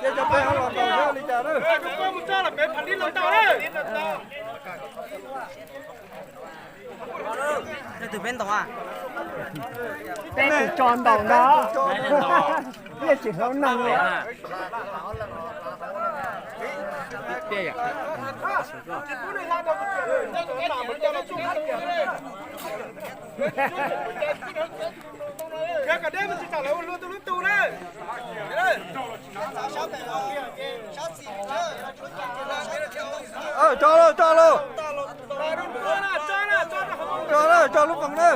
Ces cov peb ho los ntaus thiab li cas na? Leej twg peb ntaus a? Peb tus tso ntaus ntag. Yeej tsis hlub neeg li. Khiav kom deb, tsis tsam lawv ua luag tus lub tus na. Tso lauj, tso lauj. Tso lauj, tso lub qees na.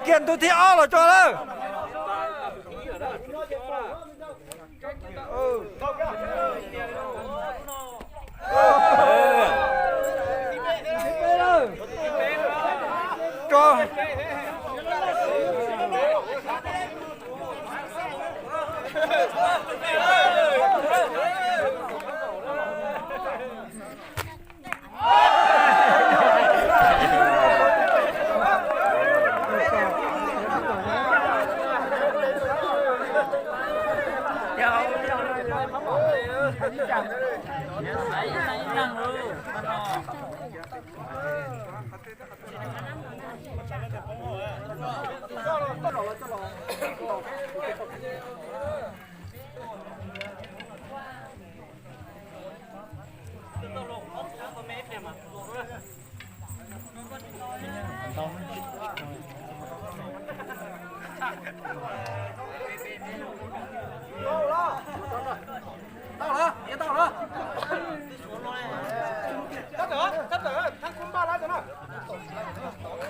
Kiag ntu thib ob los tso lawm.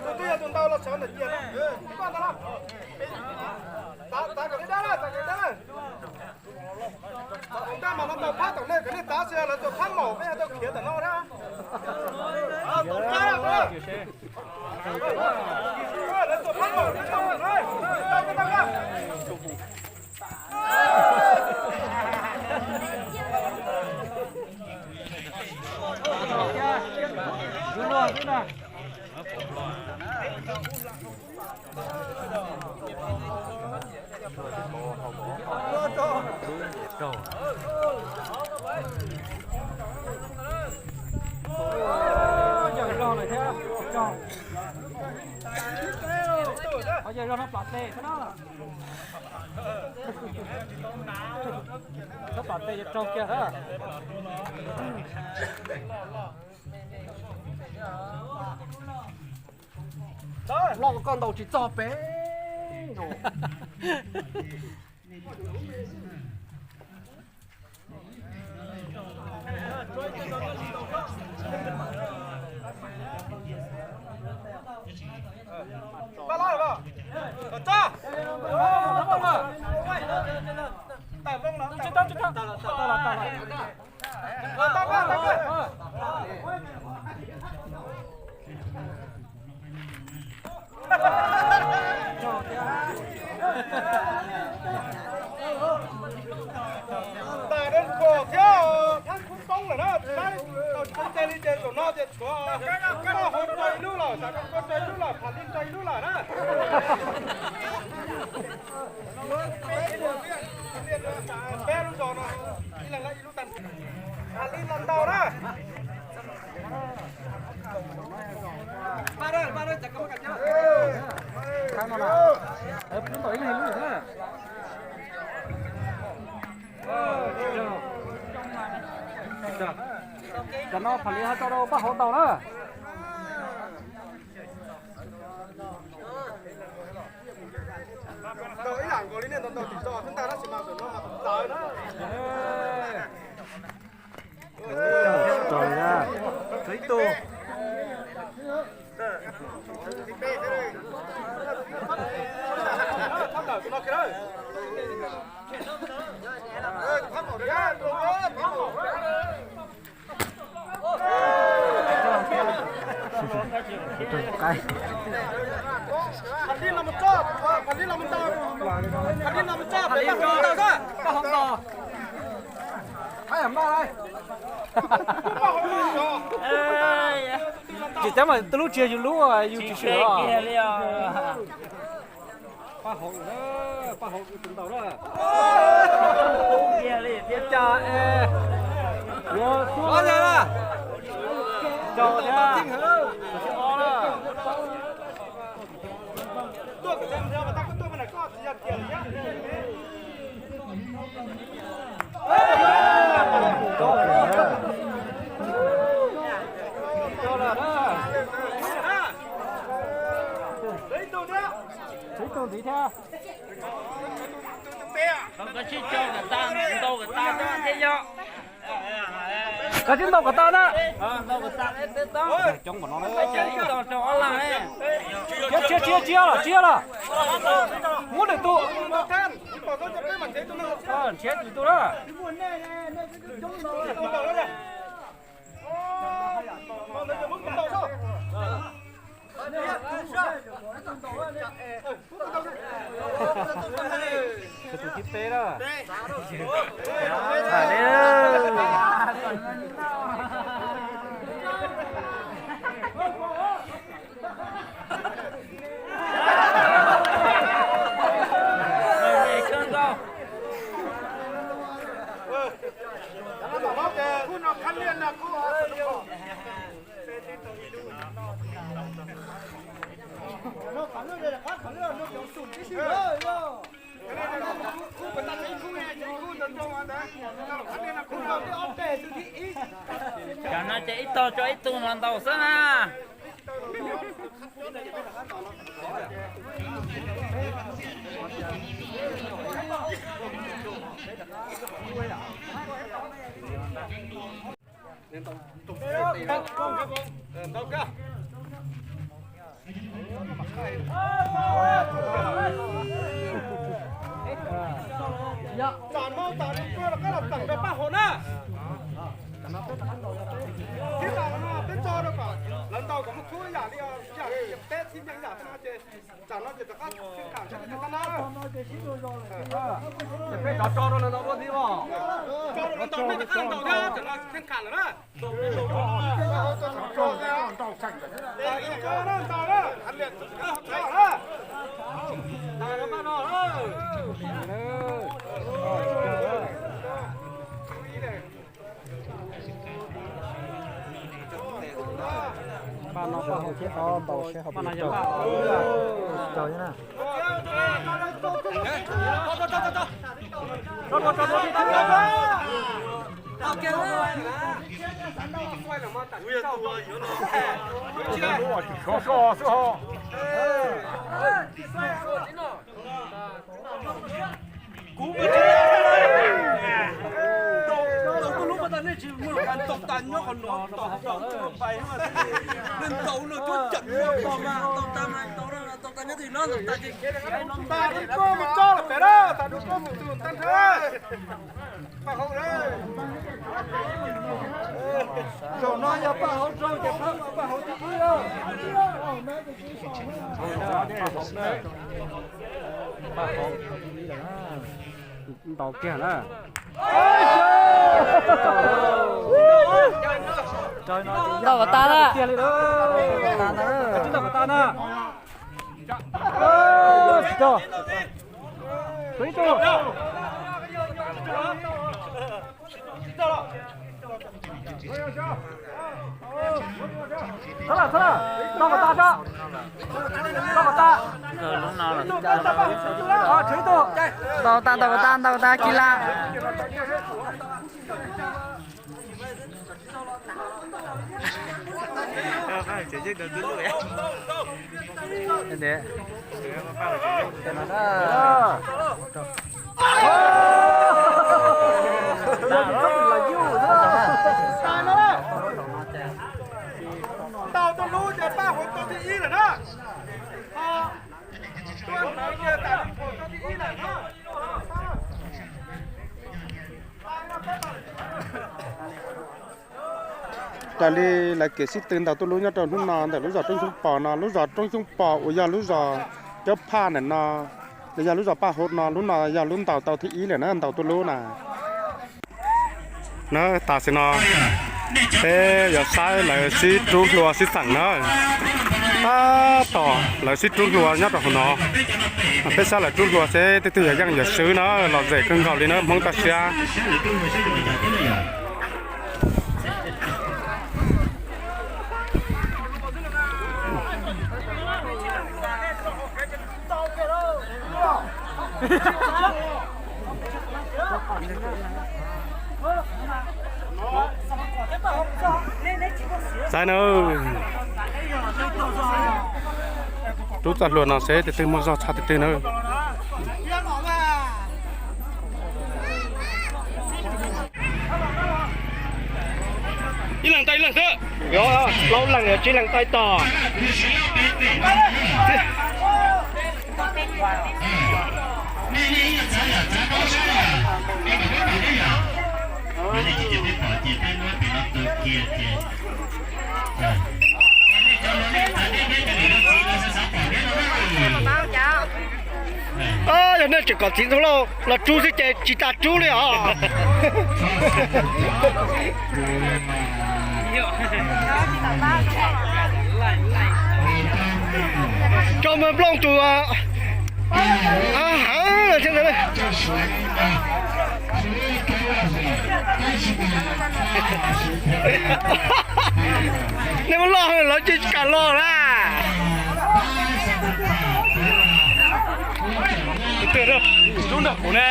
Tus twg yog tus ntaus los sawv ntawm cia na. Koj ntag los. Tav kom li dab lawm, tav kom li dab lawm. Tus ntaus mas no ntaus phab tom nej, kom nej tav xwb, lawv tus phab maum peb yog tau khiav tom no na. Lawv tus phab maum, tau tau tau. Yog zog lawm thiab, zog. Qhov yog zog no plam tes xwb na. Txhob plam tes yuav raug kiag na. Loj koj ntaus tsis txog pem. Ntais dej nkuas thiab thab khub poob lawm na, saib tau tsis tau ntse li ces zaum no ces tshuav Paj Hauv rau ib lub lawm, Xam Kab Kuab rau ib lub lawm, Pham Lis rau ib lub lawm na. Peb lub zos no ib leeg ib lub tag. Pham Lis los ntaus na. Cov no Pham Lis ho tso rau Paj Hauv ntaus na. Tau ib yam nkaus li nej ntaus ntaus tsis tau xwb ntag, tab sis mas zaum no mas tawv na. Ib tug. Tsis teb mas lub tsis yog yus lub, yus tsis swm os. Paj Hauv, Paj Hauv tus ntaus na. Ua cas es yuav xub na. Rau thiab. Tus thib ob na. Ib tug ntxiv thiab. Koj sib cog kom tag, ntaus kom tag thiab yog. Koj sib ntaus kom tag na. Coob no, tshiab tshiab tshiab los tshiab los. Muab lwm tus. Nrhiav lwm tus na. Tus thib peb na. Tham li. Cov no ces ib tog tso ib tug los ntaus xwb na. Tam no tam no koj los koj los teem rau paj hauv na. Tib tam no peb tso rau kom lawv ntaus kom muaj txhua yam li, yam li peb txhib nyeej yam no ces tam no ces rov qab kheej kham seb na. Peb tso tso rau lawv ntaus ua ntxiv os. Tso rau lawv ntaus, peb rov qab ntaus thiab, tam no kheej kham lawm na. Paj no paj hauv thiab, ntaus seb ho puas tau. Tau thiab na. Sov so xwb ho. Kuv mus tsis tau, kuv lub pas tas nej tsis muaj los ntaus tas nyob qhov no, ntaus tas nyob qhov no, ntaus tas nyob tim no, ntaus tas ces tas rau koj mus tso los pem na, tas rau koj mus tus tag nrho. Paj hauv na. Zaum no yog paj hauv rau ces paj hauv tib pwb na. Ntaus kiag na. Ntaus kom tas na. Ntaus kom tas na. Tsis tau. Tus ib tug. Txhob lawm, txhob lawm, ntaus kom tas tso. Ntaus kom tas. Ntaus tas, ntaus kom tas, ntaus kom tas, kis las. Ntaus tuaj lub ces paj hauv tau thib ib lawm na. Raws li lawv kev sib tw ntaus tuaj lub nyob rau hnub no ntawm lub zos Roob Xyoob Pos no, lub zos Roob Xyoob Pos uas yog lub zos Cob Phaj ntawm no, los yog lub zos Paj Hauv no, lub no yog lub ntaus tau thib ib lawm na, ntaus tuaj lub na. Na, tam sim no peb yuav saib lawv sib rub hlua sib xeem na. Tab tom lawv sib rub hlua nyob rau hauv no. Peb saib lawv rub hlua seb twg twg yuav yeej yuav swb na, lom zem kawg nkaus li na Hmoob toj siab. Txav na, rub txoj hlua no seb tus twg muaj zog tshaj tus twg na. Ib leeg tau ib leeg xwb. Plaub leeg tsib leeg tau ib tog. Yog nej tseem kom txiv ntxoov lauj los rub xwb ces tsis tas rub li os. Tso mus nplooj tus heev. Nej muab loj heev lawv tsis kam los na. Rub nrog kuv ne.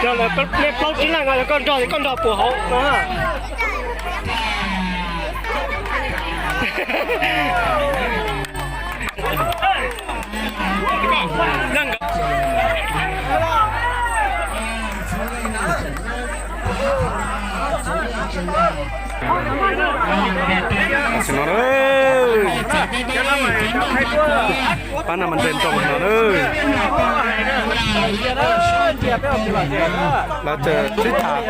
Nej plaub tsib leeg no yog koj nrog koj nrog puas hauv no. Pab no mas ntes nroo no na. Lawv tseem sib tham.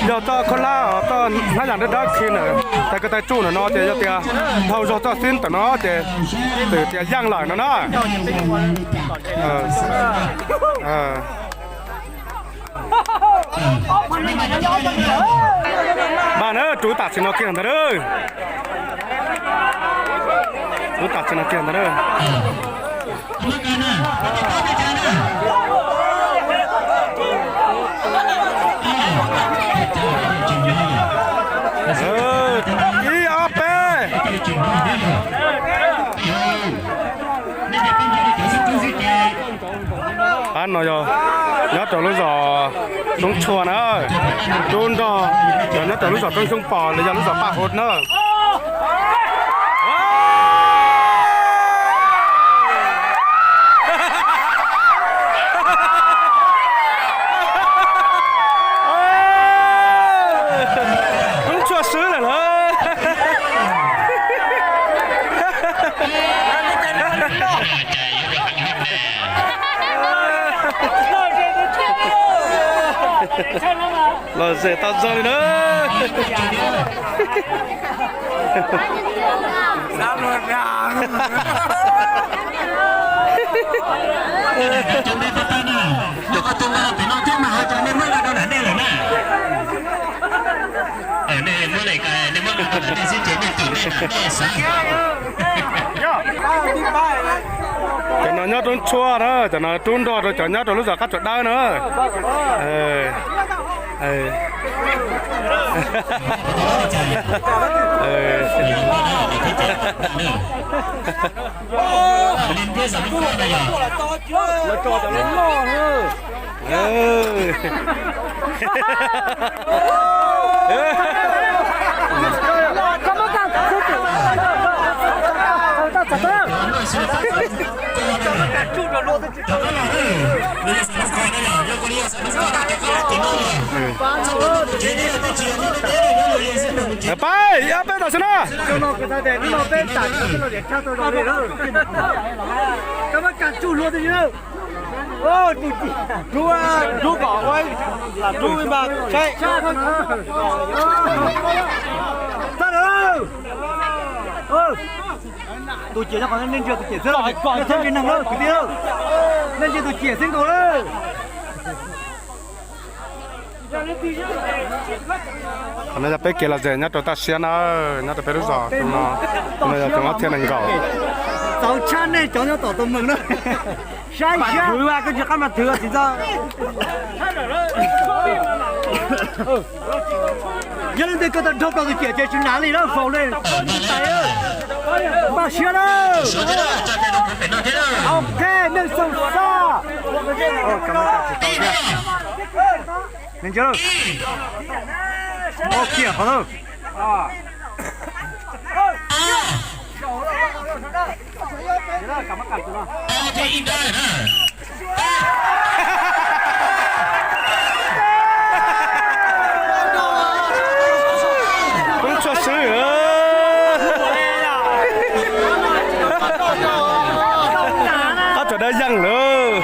Yog txoj khaub hlab txoj hnab yas dawb dawb khi ntawm tais ko taw tsuj ntawm no ces yog tias dhau zog txoj xib ntawm no ces twb tias yeej lawm no na. Npaj na, rub tam sim no kiag ntawd na. Rub tam sim no kiag ntawd na. Ib ob peb. Pab no yog nyob rau lub zos Roob Tshuaj na, rub nrog cov nyob rau lub zos Roob Xyoob Pos los yog lub zos Paj Hauv na. Roob Tshuaj swb lawm lauj. Lom zem tau zoo li na. Cov no nyob Roob Tshuaj na, cov no rub nrog rau cov nyob rau lub zos Qab Tsuas Dawb na. Pab, ib ob peb tam sim no. Tus ciam, nej ntsia tus ciam xwb, nej ntsia neeg lawm kwv tij, nej ntsia tus ciam xwb nkaus lawm. Qhov no yog peb kev lom zem nyob rau Toj Siab na, nyob rau peb lub zos tus no, tus no yog tus ob txhiab nees nkaum. Txaus tshaj nej cov nyob tom tus mees na. Saib saib, koj tsis qab mas thwv tsis txog. Yog li ntawd koj tau dhau plaws tus ciam ces tsis hnav li na, faus li. Npaj siab na. Ok, neeg xaus xab. Nws ntsia, kiag qhov na. Lub tshuaj swb, qab tsuas dab yeej lawm.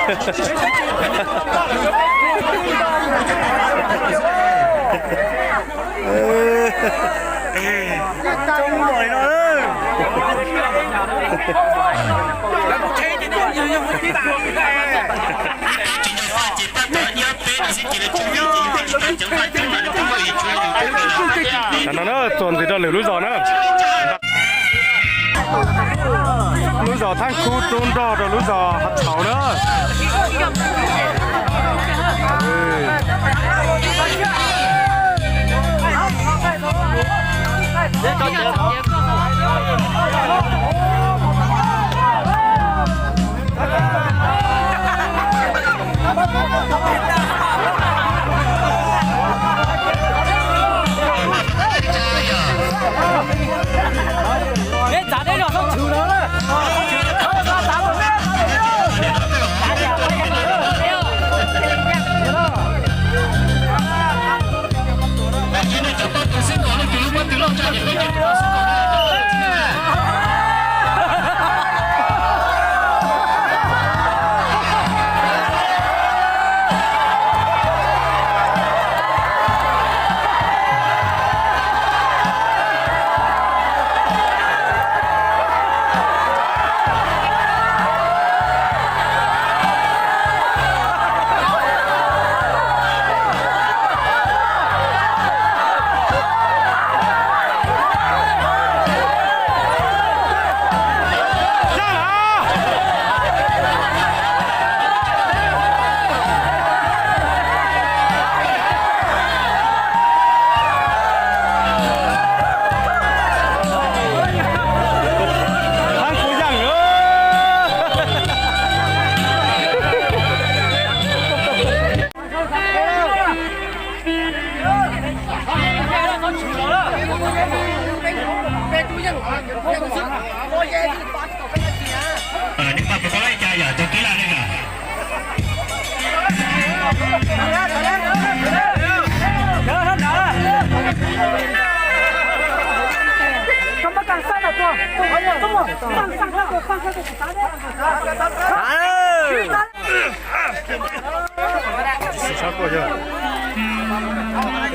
No na, txuas ntxiv rau lwm lub zos na. Lub zos Thaj Khub rub nrog rau lub zos Hav Tshauv na.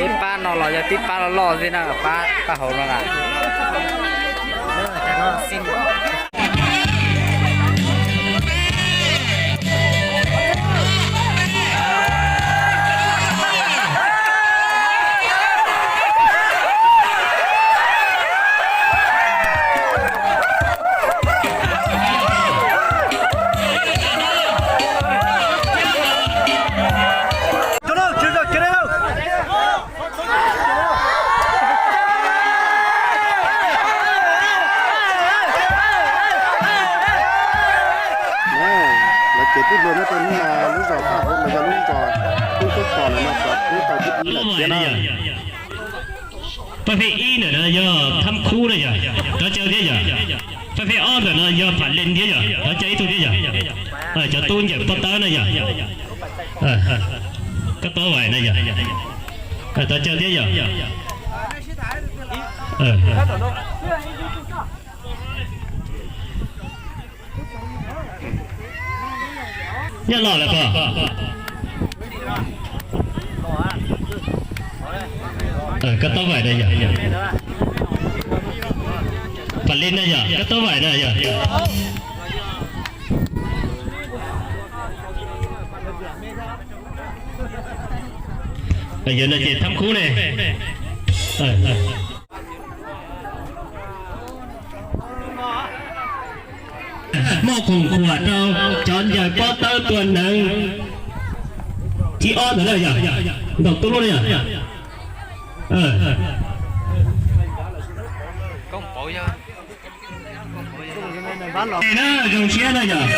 Ib pab no los yog tib pab loj loj xwb na, pab pab hauv no na. Lawv kev twb luag nyob rau hnub no, lub zos Thaj Khub los yog lub zos Tub Kub Kos no no xov pub tau tib ib lawm thiab na. Fab phej ib ntawm no yog Thab Khub na yog, rov caw thiab yog. Fab phej ob ntawm no yog Pham Leej thiab yog, rov caw ib tug thiab yog. Cov tub ncaws pob tawb na yog. Koj tau vais na yog. Rov caw thiab yog. Nyob los lawm pog. Koj tau vais na yog. Pham Leej na yog, koj tau vais na yog. Yog no ces Thab Khub ne. Muaj khoom khuam rau cov ncaws pob tawb tua neev thib ob ntawd na yog, ntaus tub lub na yog. Na zoo siab na yog.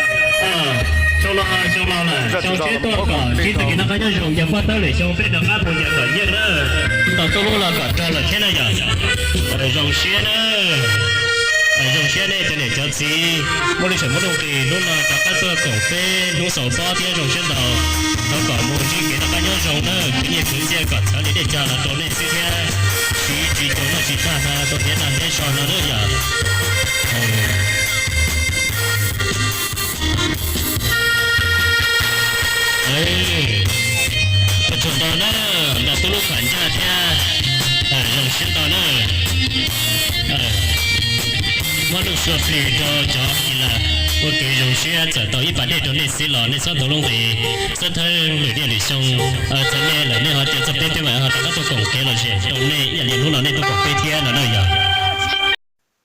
Xyoo no, xyoo no lawm, xyoo tshiab tuaj kom sib tw kis noj qab nyob zoo, ncaws pob tawb lwm xyoo peb rov qab mus ncaws kom yeej na. Ntaus tub lub los kom raug lawm thiab na yog. Zoo siab na. Zoo siab nej cov niam cov txiv muaj lub tseem muaj nuj nqis hnub no rov qab tuaj koom peb hnub xaus pob thiab zoo siab ntau. Thov kom mus ntsib kev noj qab nyob zoo nawb, khwv nyiaj khwv txiaj kom txhawv li dej cog los rau nej xwb thiab. Siv tsis cuag noj tsis tag hmo rau thiab noj thiab so no nawb yom. Ua tsaug ntau nawb, nrog tub lub khaam ncaj thiab, zoo siab ntau nawb. Muab nuj sua plig rau cov kis las ua kev zoo siab txawm tau ib pas dej rau nej xwb los nej txhob ntau lub nqis, txhob thawb lwm diaj lwm xyoo. Txawm nej lawm nej ho cia txog peb thiab mas ho rov qab tuaj koom kev lom zem rau nej ib yam li hnub no nej tuaj koom peb thiab no na yog.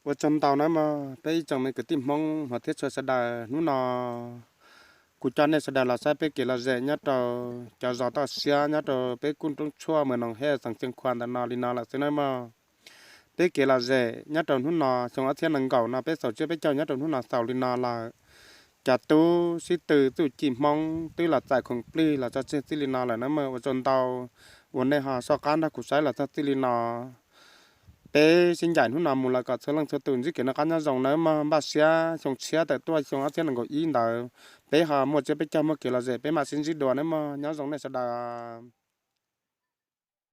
Ua tsaug ntau nawb mog peb ib tsoom me kwv tij Hmoob hmov thiab tshua sawv daws. Hnub no kuv coj nej sawv daws los saib peb kev lom zem nyob rau cov zos toj siab nyob rau peb kuj roob tshuaj mus noog hej xeev Xeev Khuam ntawm no li no lawm xwb nawb mog. Peb kev lom zem nyob rau hnub no xyoo ob txhiab nees nkaum no peb xaus tsiab peb caug nyob rau hnub no xaus li no lawm. Cov tub sib tw txuj ci Hmoob twb los txais khoom plig los tso tseg txij li no lawm nawb mog. Ua tsaug ntau uas nej ho soj qab nrog kuv saib los txog txij li no. Peb sib ncaim hnub no mus lawm kom txhua leej txhua tus ntsib kev noj qab nyob zoo nawb mog. Npaj siab xyoo tshiab tawm tuaj xyoo ob txhiab nees nkaum ib ntawd peb ho muaj tsiab peb caug muaj kev lom zem peb mam sib ntsib dua nawb mog. Nyob zoo nej sawv daws.